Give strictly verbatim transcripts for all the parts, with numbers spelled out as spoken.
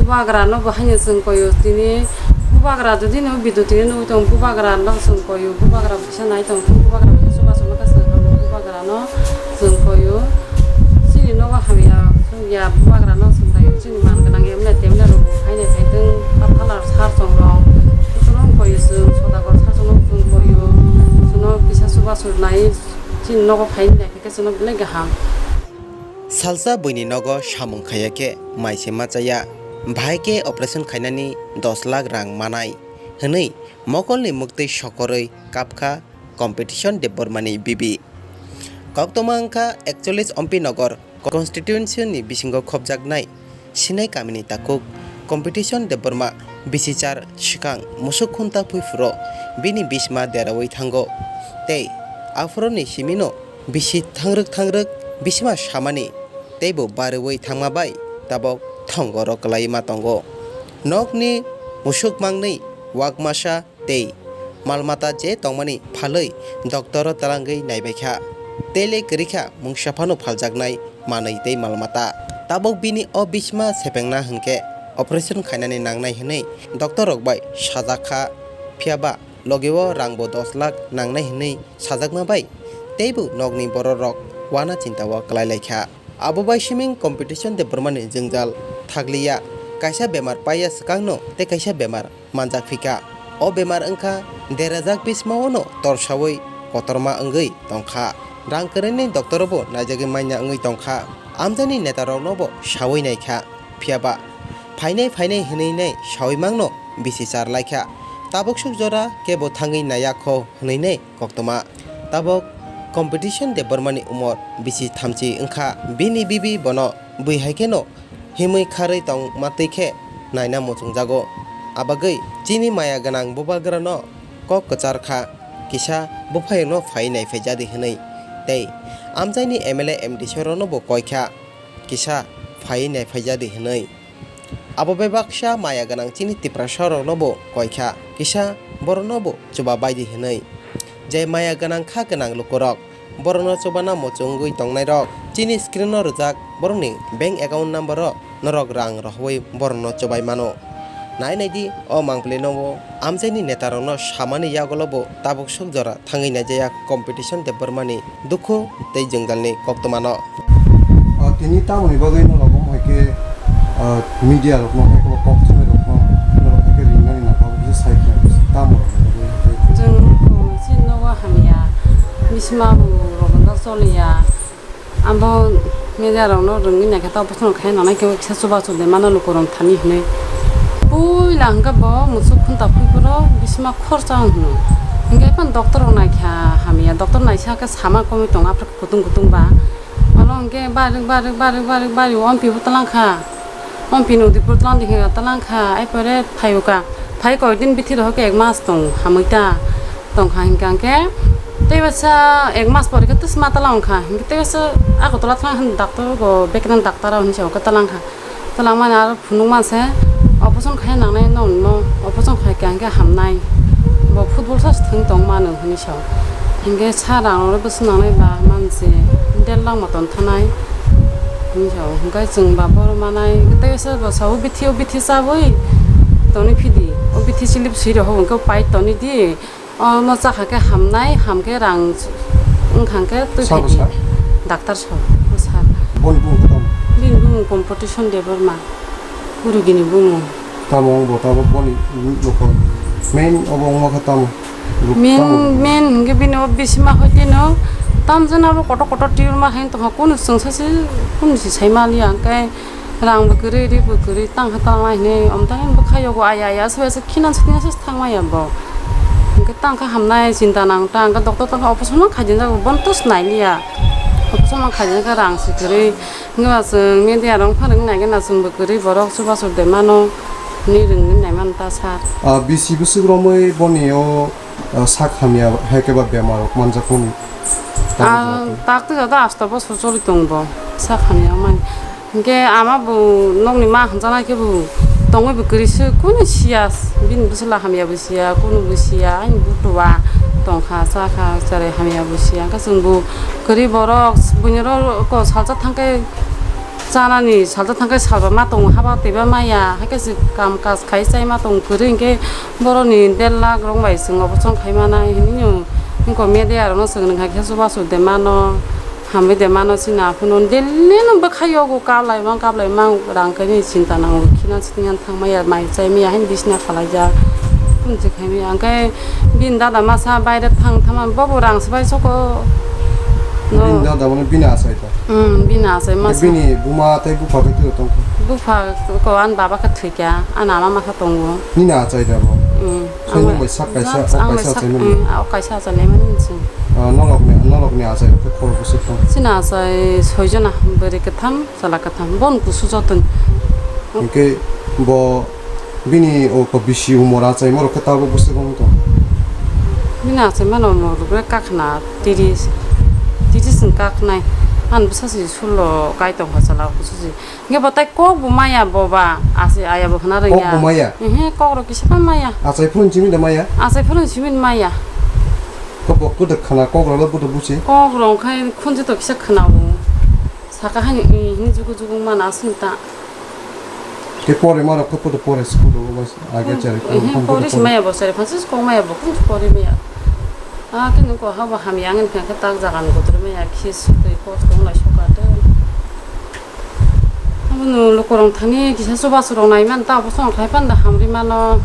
Bubagra no bo haino chwng koyo tini. Bubagra jodi no video tini nugwi tongo, bubagra no chwng koyo, bubagra kisa nai tong, bubagra kisa chubachu no khe chwng hamno, bubagra no chwng koyo. Chini nogo hamya chwng ya, bubagra no chwng tai chini man gwnang emne temne rok haino thai tong, pathalar sar chong rok, kuchurung koyo chwng, sodagar sar chong rok chwng koyo, chwng no kisa chubachu nai chini nogo phai nai khe chwng no belai kaham. Salsa buini nogo samung khaiya khe mai se ma chaya. Bahai khe operation khainani dos lakh rang manai hwnwi mokolni muktwi sokorwi kapkha Competition Debbarmani bibi. Koktwma wngkha ekchollis Ompi Nogor constituency ni bisingo khopjaknai Sinai kamini takhuk Competition Debbarma bisi char swkang musuk khunta phui phuro bini bisma deraui thango tei aphuruni simino bisi thangrwk thangrwk bisma samani teibo barwi thangma bai tabok thongoro kwlaiwi ma tongo. Nokni musuk mangnwi wak masa tei malmata je tongmani phalwi doctoro twlangwi naibaikha. Tei le kwrwikha mungsa phano phaljaknai manwi tei malmata. Tabok bini o bisma sepengna hwnkhe operation khainani nangnai hwnwi doctor rok bai sajakha, phiyaba logeo rangbo dos lakh nangnai hwnwi sajakma bai teibo nokni bororok wana chintao kwlai laikha. Abo bai siming Competition Debbarmani jwngjal thakliya, kaisa bemar paiya swkangno tei kaisa bemar manjak phika. O bemar wngkha derajak bismao no torsaui kotorma wngwi tongkha. Rang kwrwini doctor bo naijagwi manya wngwi tongkha. Amchaini netarokno bo saui naikha. Phiyaba phainai phainai hwnwi nai saui mangno bisi char laikha. Tabuk suk jora kebo thangwi naiya kho hwnwi nai koktwma. Tabok Competition Debbarmani umor bisi thamchi wngkha. Bini bibi bono bui hai kheno himwi kharwi tongma twi khe naina muchungjago. Abagwi chini maya gwnang bubagrano kok kwchar kha, kisa buphayungno phai naiphai jadi hwnwi. Tei amchaini M L A M D C rokno bo koi kha, kisa phai naiphai jadi hwnwi. Abo bai baksa maya gwnang chini Tiprasa rokno bo koi kha, kisa borokno bo chuba bai di hwnwi. Je maya gwnang kha gwnang lukurok, borokno chubana muchungwi tongnairok, chini screen-o rwjak borokni bank account number-o norok rang rohoi borokno chubai mano. Nai nai di, o mangpili nogo amchaini netarokno samani yagulo bo tabuk suk jora thangwi naijaya Competition Debbarmani dukhu tei jwngjalni koktwmano. O, tini tamoni bagwi norok omo hai khe, o, media rokno hai khe kok thumai rokno norok hai khe ringnani nangkha, obo kisa sai khe tamo rokni bagwi hai khe. Chwng, o, chini nogo hamya, bisma bo rok no choliya. Abo media rokno rwngwi naikhe ta operation khai nanai khe kisa chubachu de mano lukurok thani hinwi. Puila hwnkhe bo musuk khunta phui phuru bisma khorsa wng hino. Hinkhe phano doctor rok naikha hamya, doctor naisa khe sama komwi tongo aphuru kutung kutung ba. Olo hinkhe barik barik barik barik barik ompi bo twlang kha. Ompi ni udipur twlang di khe twlang kha, ai pore phaio ka. Phai koi din bithi rohor khe ek mas tong hamwi ta. Tongkha hinkha hinkhe tei bwsa ek mas pore khe twsma twlang kha. Hinkhe tei bwsa Agartala thang hin doctor go beknang doctor o hinwi sa khe twlang kha. Twlang mani aro phunuk manse operation khai nangnai no no operation khai kha hinkhe hamnai. Bo football sa thwng tong mano hinwi sa. Hinkhe sa rang rok bwsa nangnai ba manse der lakh moton thanai. Hinwi sa hinkhe chwng ba boro manai tei bwsa bo sa o bithi o bithi chabwi toni phidi o bithi slip swi rok hinkhe pai toni di. Omo chakha khe hamnai, ham khe rang wngkha khe twi Sabo phai di. Sir? Doctor sir, o sir. Boni bumung khe tamo? Bini bumung Competition Debbarma, Urugini bumung. Tamo wng bo tabok boni nokho main obo wngma khe tamo? Main, tamo? Main hwnkhe bini o bisima hoi tino tamjani abo kotor kotor tiyur ma hai tongkha, kunu chwngsa se kunu se sai maliya hwnkhe. Rang bo kwrwi, ri bo kwrwi, tang kha tang lai hinwi, omtang bwkha yogo aya aya, aswk aswk khina sukya se thang maya bo. Hwnkhe tang kha hamnai chinta nang ta, hwnkhe doctor tang kha operation ma khaijinjak, bono to swnai liya. Operation ma khaijinjak khe rang se kwrwi, hwnkhe ba chwng media rok phano wngwi nai khe na chwng bo kwrwi borok chubachu de mano, hinwi rwngwi nai mano ta sir. Ah, bisi bwswk romwi boni o, ah, sak hamya hai khe ba bemar rok manjakmani? Ah, tak twi jado asta bosor choli tong bo, sak hamya wngmani. Hinkhe ama bo nokni ma hamjaknai khe bo tongwi bo kwrwi se, kunu siya, bini bwswla hamya bo siya, kunu bo siya, ani butua tongkha, chakha, cherai hamya bo siya. Hinkhe chwng bo kwrwi borok, buini oro salsa thangkhe Chanani salsa thangkhe salba ma tongo, haba twiba maya, haikhe se kam kaj khai chai ma tongo kwrwi, hinkhe boroni der lakh rok bai chwng obo chong khai manai hinwi nw, hinko media rokno chwng nwng hai khe chubachu de mano, hamwi de mano chini aphuru daily no bwkhai yogo kablai mang kablai mang rang khe nini chinta nango khina sitwng yan thang maya mai chai maya haino bisina khalai jak, tun se khai maya hinkhe. Bini dada masa baire thang thama bobo rang swbai soko. No. Bini dada mane bini achai ta. Hmm, bini achai masa. Bini buma tei bupha khe twi tong. Bupha ko an baba khe thwikha, an ama masa tongo. Nini achai ta bo. Hmm. Soino bai sak kaisa, ang ok bai kaisa sak, achai mani. Hmm, ok kaisa achai mani sing. Ah, norok ni, norok ni achai khe khorok bwswk tong. Chini achai soijona, bwrwi kwtham, chwla kwtham, bon kusu jotoni. Hinkhe bo bini o ko bisi umor achaima rok khe tabuk bwswk wng tong? Bini achaima no umor rok kakhna tiris, tiris ni kaknai. Ani bwsa se sullo kai tong kha chwla o kusu se. Hinkhe bo tai kok bo maya bo ba, ase aya bo khna rwngya. Kok bo maya? Ehe, kok rok kisa maya. Achai phuru simi da maya? Achai phuru simi maya. Kok bo kwdwk khna, kok rok bo buji? Kok rok khai khunju to kisa khna o. Saka hani, eh, hini jugu jugu mana aswng ta. Ke pore ma rok khe pore school rok bai age chari ko. Eh, pore si maya bo chari phansi ko maya bo kun pore maya. Ah, khe nung ko habo hamya ang khe tak jaga ni kotor maya khi sutwi ko tong lai soka de. Abo no lukurok thani kisa chubachu rok nai man ta bo song khai pan da hamri mano.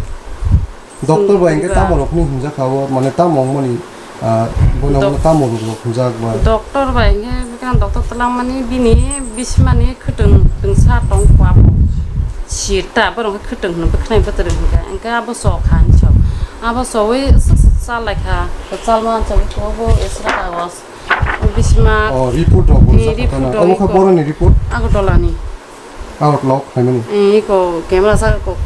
Doctor bai hwnkhe tamo rokni hwnjakha o, mane tamo wngmani, ah, bono tamo rok hwnjak ba? Doctor bai hwnkhe bwkha doctor twlangmani bini bisimani khwtwng twngsa tong kha bo. Sir ta borok hwnkhe khwtwng hwnwi bwkhwnai bwtwrwi hwnkhe, hwnkhe abo chokha hinwi sao. Abo chowi chalaikha, chalma chogwi tongo bo extra kagoj. Bisima. Oh, report rok bo eh, sakha report na. Rok abo kha iko. Boroni report? Agartala ni. Agartala o khlaimani? Eh, iko camera sa ko.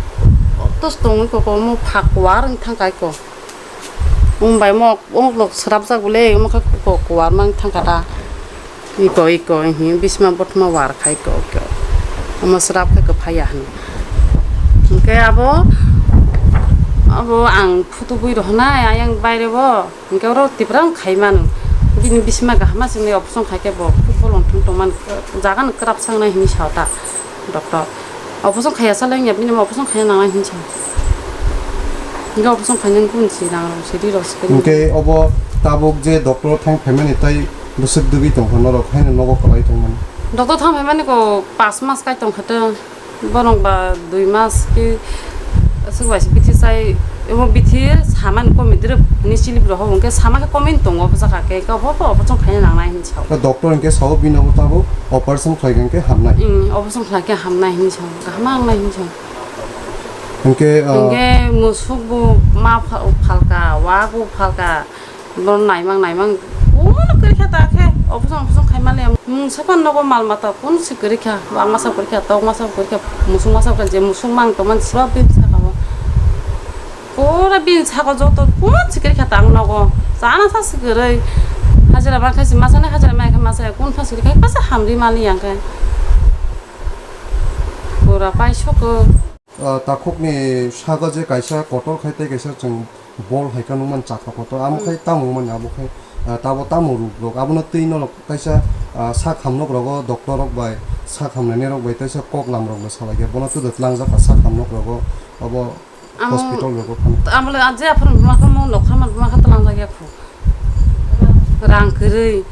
Tos tong iko ko mo phak war thang kai ko. Mumbai mo ong lok srap jak bole mo kha ko ko war mang thang kata. Iko iko hi bisma botma war khai ko ko. Mo srap khai ko phaya hanu. Hingke abo abo ang photo bui rohonai ayang baire bo. Hingke oro Tipra wng khai mano. Bini bisima kaham se wngnai operation khai khe bo football wng thung tong mani jaga no kwrap sangnai hinui sao ta doctor. Operation khaiya salai wngya bini operation khaina nangnai hinui sao. Hingke operation khaina wngkhe si rang rok si ri rok si khe. Hingke obo tabuk je doctor thang phaimani tai bwswk dugui tongkha norok haino nogo kwlai tongmani. Doctor thang phaimani ko pas mas kai tongkha ta. Borok ba dui mas khe aswk bai se bithi sai, omo bithi samani komidrwk hinwi chilip rok hwnwi khe sama khe komini tongo, bwsa kha khe, khe obo, obo, obo chwng khaina nangnai hinwi sao. Khe doctor hinkhe sao bini obo tabuk operation khlai khe hamnai. Hmm, operation khlai khe hamnai hinwi sao, kaham wngnai hinwi sao. Hinkhe, ah, hinkhe musuk bo ma pha-, phalka, wa bo phalka. Bo naimang naimang kuno kwrwi kha ta khe operation operation khai mani mungsa phano nogo mal mata kun si kwrwi kha, bang masa kwrwi kha, tok masa kwrwi kha, musuk masa kwrwi kha, je musuk mang tongmani siba bini saka o pura bini saka joto kun si kwrwi kha ta ang nogo chana sa si kwrwi hajira ba khai si masa nai hajira mai kha masa kun pha si kwrwi kha pha sa hamri mali yang khe pura pai soko. Ah, takhukni saka je kaisa kotor khai tei kaisa chwng bol hai khe nukmani chakha kotor. Amo khai tamo wngmani abo khai, ah, tabo tamo ruk rok. Abono twi norok kaisa, ah, sak hamnok rogo doctor rok bai sak hamnaini rok bai kaisa kok lam rok bo salai khe bono twdwk tlangjak kha sak hamnok rogo. Abo hospital rogo phano. Amo le je aphuru buma khe mo nokha man buma khe tlangjak ya khu. Rang kwrwi,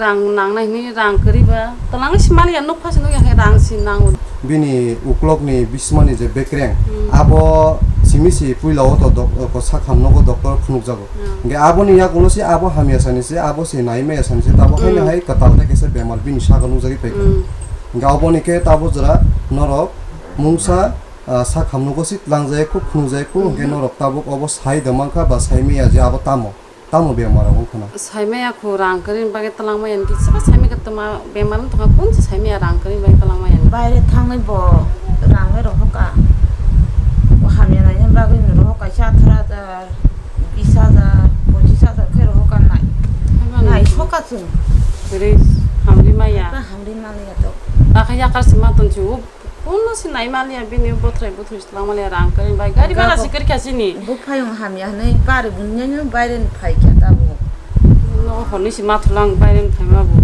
rang nangnai hinwi rang kwrwi ba twlangwi se maliya, nuk phasi nukya khe rang se nango. Bini uklokni bismani je bekreng, hmm, abo simi se puila o to dok-, ko sak hamnogo doctor phunukjago. Hmm. Hingke aboni yagulo se abo hamya sani se, abo se nai maya sani se, tabo haino, hmm, hai kwtal khe kaisa bemar bini sago nukjagwi paikha. Hmm. Hingke aboni khe tabo jora norok mungsa, ah, sak hamnogo se tlangjaya kho, phunukjaya kho, hingke, hmm, norok tabuk obo sai da mankha ba sai maya je abo tamo. Tamo bemar rok wngkha na? Saimaya kho rang kwrwini bagwi twlangmaya hinwi kisa saimaya khe twma bemar wng tongkha, kun se saimaya rang kwrwini bagwi twlangmaya hinwi. Baire thangnai bo rang nai rohorka. Bo hamya naina bagwi no rohor kaisa atharo hajar, bis hajar, pochis hajar khe rohorka nai. Haiba nai nai. Soka chwng. Kwrwi hamri maya. Ba hamri maliya to. Bakha yakar se ma tong si o. Kuno se nai maliya bini bothrai bothrai se twlang maliya rang kwrwini bai gari bhara se kwrwikha chini. Bo phayung hamya hinwi bari bunyani baire ni phaikha tabuk. No horni se mathulang baire ni phaima bo.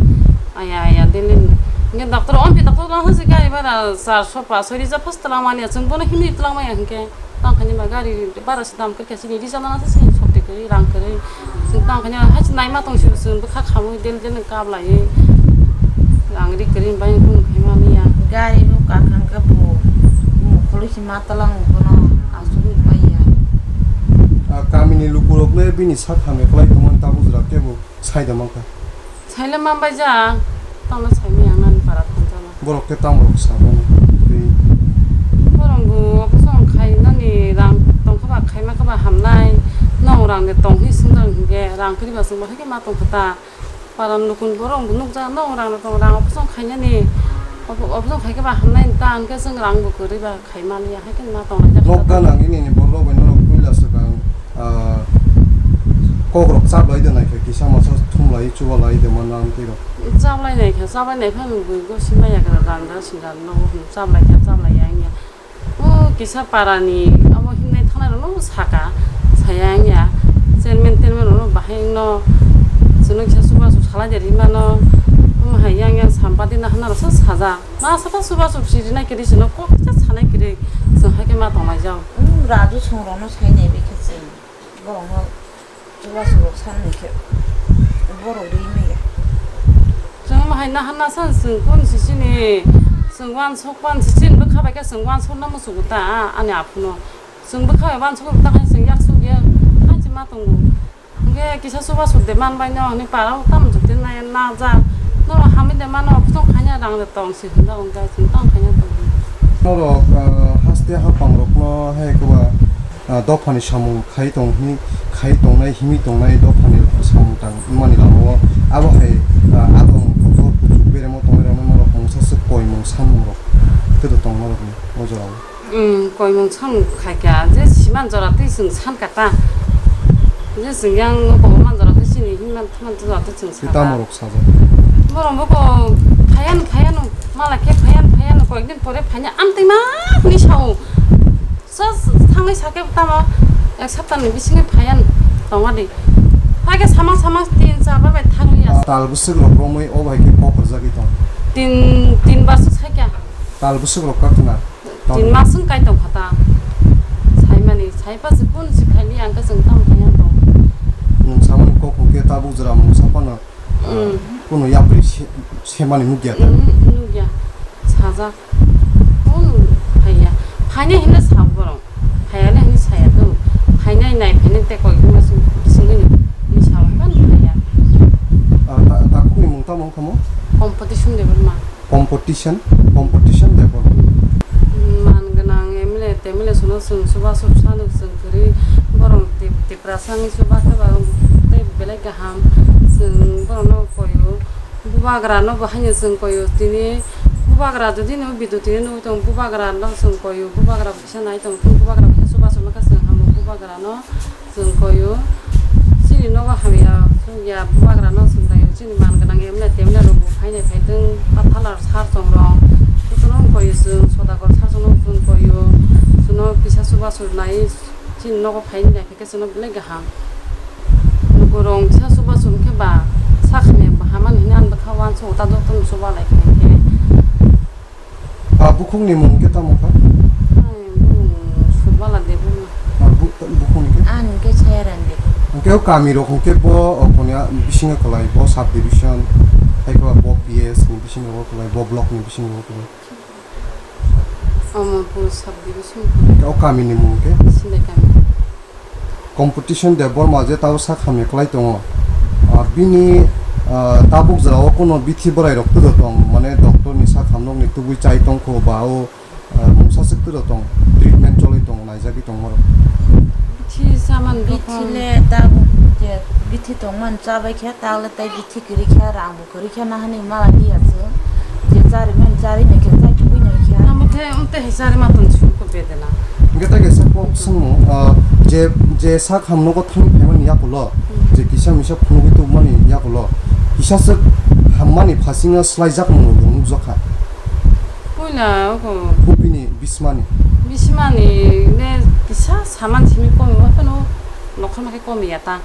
Aya aya daily ni Hingke doctor, ompi doctor lang hasi gari bara charso paso rija pas talang mani, chwng bono himni talang maya hingke. Tang khani ba gari bara se dam khe chini rija lang se chini sokti khe rang khe. Chwng tang khani hasi naima tong si chwng bwkha khamwi del del kap lai. Rang ri kri bai kung khe mani ya. Gari bo kakhang khe bo. Kholo si ma talang bono asugwi maya. A kamini lukurok le bini sak hamya kwlai tongmani tabuk jora kebo sai da mankha. Saile manbai ja, tangla saimaya nani para thangjala. Borok khe tamo rok sa bono twi. Borok bo ophuchong khainani rang tongkha ba khaima kha ba hamnai, nong rang de tong hi swngjak hinkhe rang kwrwi ba chwng bo haikhe ma tongkha ta. Para nukung borok bo nukjak nong rang de tong rang ophuchong khainani, ophuchong khaikhe ba hamnai ta hinkhe chwng rang bo kwrwi ba. Khaimani ya, hai khe ma tonglaijak. Nok gana nini ni borok bai norok puila swkang, ah, kokrok chaplai de naikhe kisa masa thumlai chubalai de manna amtwi rok. Chaplai naikhe, chaplai naikhe ang bui go simaya gra danda sinda nogo hwn chaplai kha, chaplai ya wngya. O kisa para ni abo himnai thangnai rok no saka, saya wngya. Chairman, chairman rok no bahai wngno, chwngno kisa chubachu salai de rimano, omo hai yang yang sampadi nahana rok sajak. Ma saka chubachu si rinai kwrwi chwngno kok kisa sanai kwrwi chwng hai khe ma tonglai jao. Wng raju songrokno sai nai bai khe chwng borokno chubachu rok san nai khe borok ri maya. Chwng omo hai naharna san chwng kun si chini chwng uansuk uansi chini bwkha bai khe chwng uansukna muchungo ta ani aphuno. Chwng bwkha bai uansukgo ta hai chwng yaksuk ya hai se ma tongo. Hingke kisa chubachu de manbai no hwnwi para o tamo jukti nai najak. Norok hamwi de mano, ophuchong khaina rang de tong si hwnjak, hwnjak chwng tamo khaina tong. Norok, ah, haste haphang rokno hai kwba, ah, dophani samung khai tong hwnwi, khai tongnai, himwi tongnai dophani samung tang wngmani lama o. Abo hai, ah, abang kotor kuchuk beremo tongnai rokno norok mungsa swk koimung samung rok tei tong norokni o jora o. Umm, koimung samung khaikha, je siman jora tei chwng sankha ta. Je chwng yang kobo man jora tei chini hinman thaman jora tei chwng sankha. Tamo rok sajak. Borok bo ko phayan phayan mala khe phayan phayan koyekdin pore phaina amtwi ma hwnwi sao. Sa thangwi sakhe tamo ek saptani bisingo phayan tongmadi. Hakhe samang samang tin char bai thangli asa. Tal bwswk rok romwi o bai khe kok rwjagwi tong. Tin, tin bar swk sakya. Tal bwswk rok kakhwna. Tin mas wng kai tong kha ta. Saimani, saipa se kun si khaili ang khe chwng tamo khaina tong. Nwng samani kok hwnkhe tabuk jora mungsa phano, ah, hmm, kunu yapri se-, semani nukya ta. Hmm, nukya. Sajak. Oh, phaiya. Phainai hinwi sa borok. Phaiya le hinwi saya to. Phainai nai phainai tei koi wngma sing, singwi ni. Hinwi sa phano phaiya. Ah, ta-, takhukni mung tamo wngkha mo? Competition de borma. Competition, competition de borok. Man gwnang M L A, M L A sono chwng chubachu sano chwng kwrwi borok tip-, Tiprasa wngwi chuba khe ba tei belai kaham chwng borokno koio. Bubagra no bo haino chwng koio tini. Bubagra jodi no video tini nugwi tongo, bubagra no chwng koio, bubagra bo kisa nai tong, bubagra bo kisa chubachu wngkha chwng hamo bubagra no. Chwng koio, chini nogo hamya, chwngya bubagra no chwng daio, chini man gwnang emne temne rwgo, phainai phaitwng, pathalar sar chong rong, jotono wng koio chwng, sodagar sar chong no chwng koio, chwngno kisa chubachu nai, chini nogo phainai phaikhe chwngno belai kaham. Lukurok kisa chubachu wngkhe ba, sak hamya hamani hinwi ang bwkha uansukgo ta jotono chubalai khe. Ah, bukhukni mung khe tamo kha? Ani bumung Surbala Debbarma. Ah, bu-, bukhukni khe? Ani khe Sayaran Debbarma. Hwnkhe o kami rok hwnkhe bo, o, konya bisingo kwlai, bo sub division, hai khe bo P S ni bisingo bo kwlai, bo block ni bisingo bo kwlai. Amarpur sub division. Hwnkhe o kami ni mung khe? Silai kami. Competition Debbarma je tao sak hamya kwlai tongo. Ah, bini, ah, tabuk jora o kuno bithi bwrai rok twdo tong, mane doctor ni sak hamnok ni tubui chai tong kho ba o, ah, mungsa swk twdo tong, treatment choloi tong, naijagwi tong norok. Bithi saman bithi le tabuk je bithi tongmani chabai khe ta le tai bithi kwrwi khe rang bo kwrwi khe nahani mala hiya se. Je chari mani chari nai khe chai tubui nai khe. Amo khe umte hai chari ma tong su ko bedena. Hingke ta kaisa kok swngmung, ah, je, je sak hamnogo thang phaimani yakulo, hmm, je kisa misa phunugwi tubumani yakulo, kisa swk hammani phasingo swlaijakmung rok nukjakha. Puila oko. Bini bismani. Bismani ne kisa saman simi komi ma phano nokha ma khe komi ya ta.